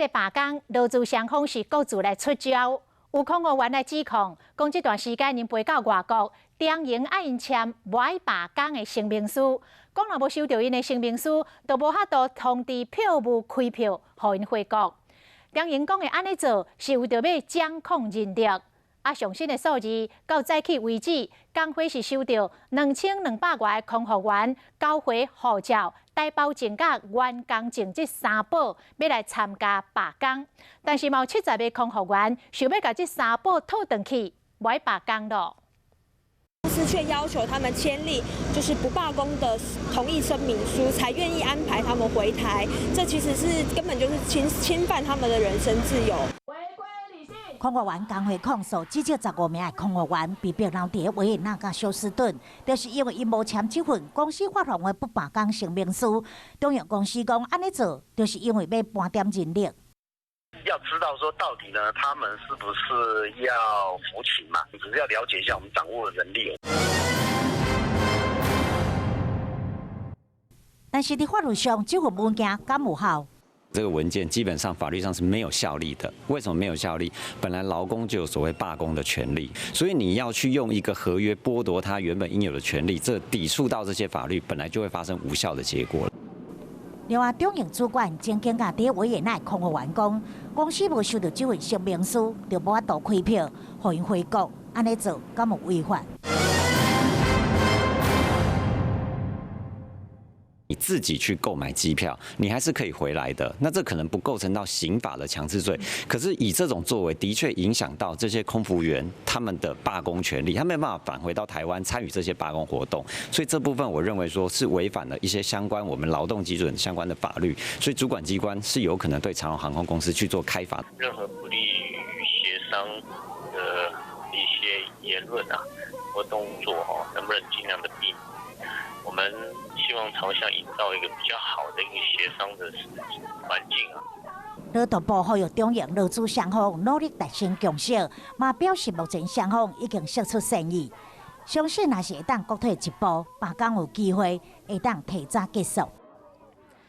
這罷工，勞資雙方是各自來出招。有空服員來指控，講這段時間𪜶飛到外國，長榮愛𪜶簽無愛罷工的聲明書，講若無收著𪜶的聲明書，就無法度通知票務開票，予𪜶回國。長榮講會按呢做，是為著欲掌控人力。啊，上新的數字到早起為止，工會是收著2200外空服員交回護照、台胞證佮員工證這三寶，欲來參加罷工。但是嘛有70個空服員想欲共這三寶討轉去，無愛罷工囉。公司卻要求他們簽立就是不罷工的同意聲明書，才願意安排他們回台。這其實是根本就是侵犯他們的人身自由。空服員工會控訴，至少15名的空服員被迫留佇維也納佮休斯頓，就是因為𪜶無簽這份公司發放的不罷工聲明書。長榮公司講，按呢做，就是因為欲盤點人力。要知道說到底呢，他們是不是要服勤嘛？只是要了解一下我們掌握的人力。但是佇法律上，這份文件敢有效？這個文件基本上法律上是沒有效力的。為什麼沒有效力？本來勞工就有所謂罷工的權利，所以你要去用一個合約剝奪他原本應有的權利，這抵觸到這些法律，本來就會發生無效的結果。另外，長榮主管曾經共佇維也納空服員講，公司無收著這份聲明書，就無法度開票，予𪜶回國，按呢做敢有違法？你自己去購買機票，你還是可以回來的。那這可能不構成到刑法的強制罪，可是以這種作為，的確影響到這些空服員他們的罷工權利，他沒有辦法返回到台灣參與這些罷工活動。所以這部分我認為說是違反了一些相關我們勞動基準相關的法律，所以主管機關是有可能對長榮航空公司去做開罰。任何不利於協商的一些言論啊或動作哦，能不能盡量的避免？我們希望朝向營造一個比較好的一個協商的環境啊。勞動部呼籲長榮勞資雙方努力達成共識，嘛表示目前雙方已經釋出善意，相信若是會當各退一步，罷工有機會會當提早結束。